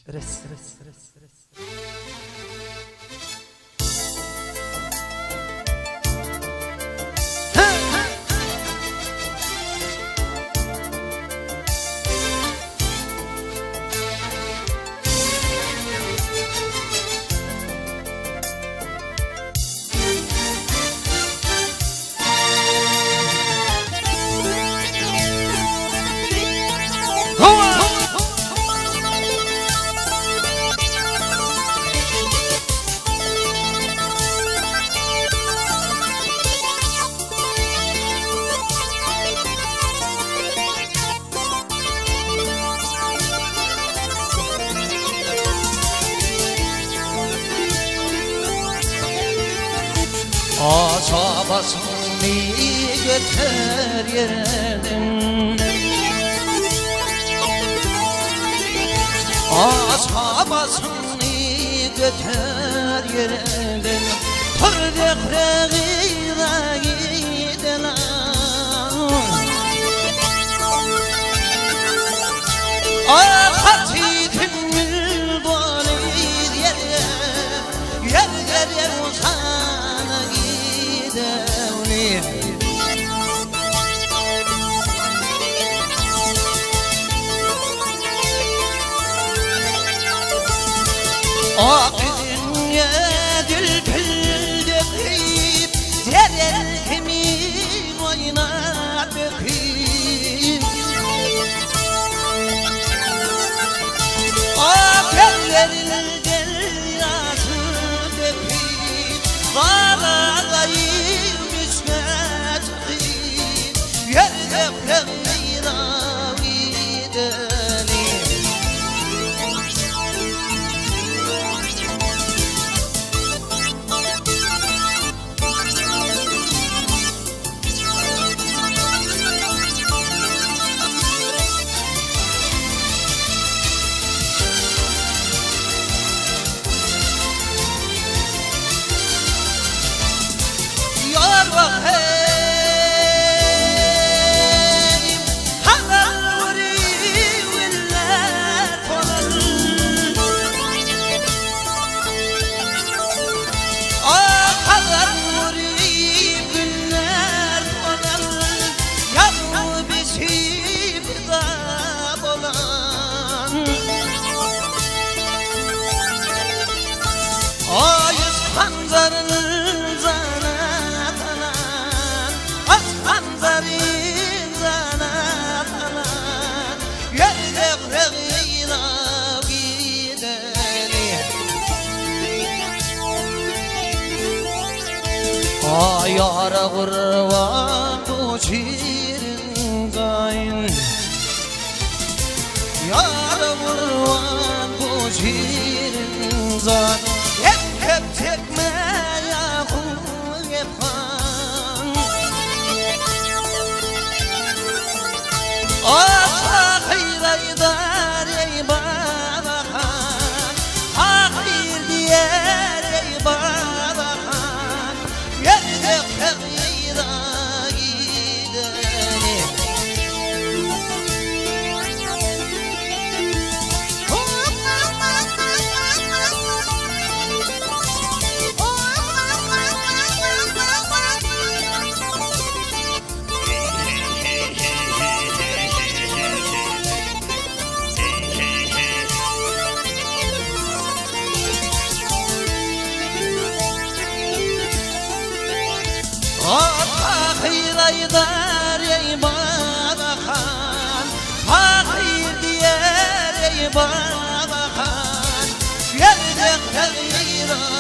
Res res res res. Asabasyny göter ýerden Asabasyny göter ýerden Tur zöhre gyza giden Ahaty tümmül doly ýere Ýer ýer sana gidewli. Ak ýüzüňe gül-pül döküp, Zerel kimin oýnar böküp. Ak ellerinden ýaşy döküp, Garagaýym üstüne çykyp, Ýerde gyra gideli. Ýara gurban bu şirin gaýyn Ýara gurban bu şirin jan Hep hep çekme ýa efgan Ah aýdar ey balahan Ahyr diýer ey balahan Ýerde gyra gideni. Pahyr aýdar eý Babahan, Pahyr diýer eý Babahan, Ýerde gyra.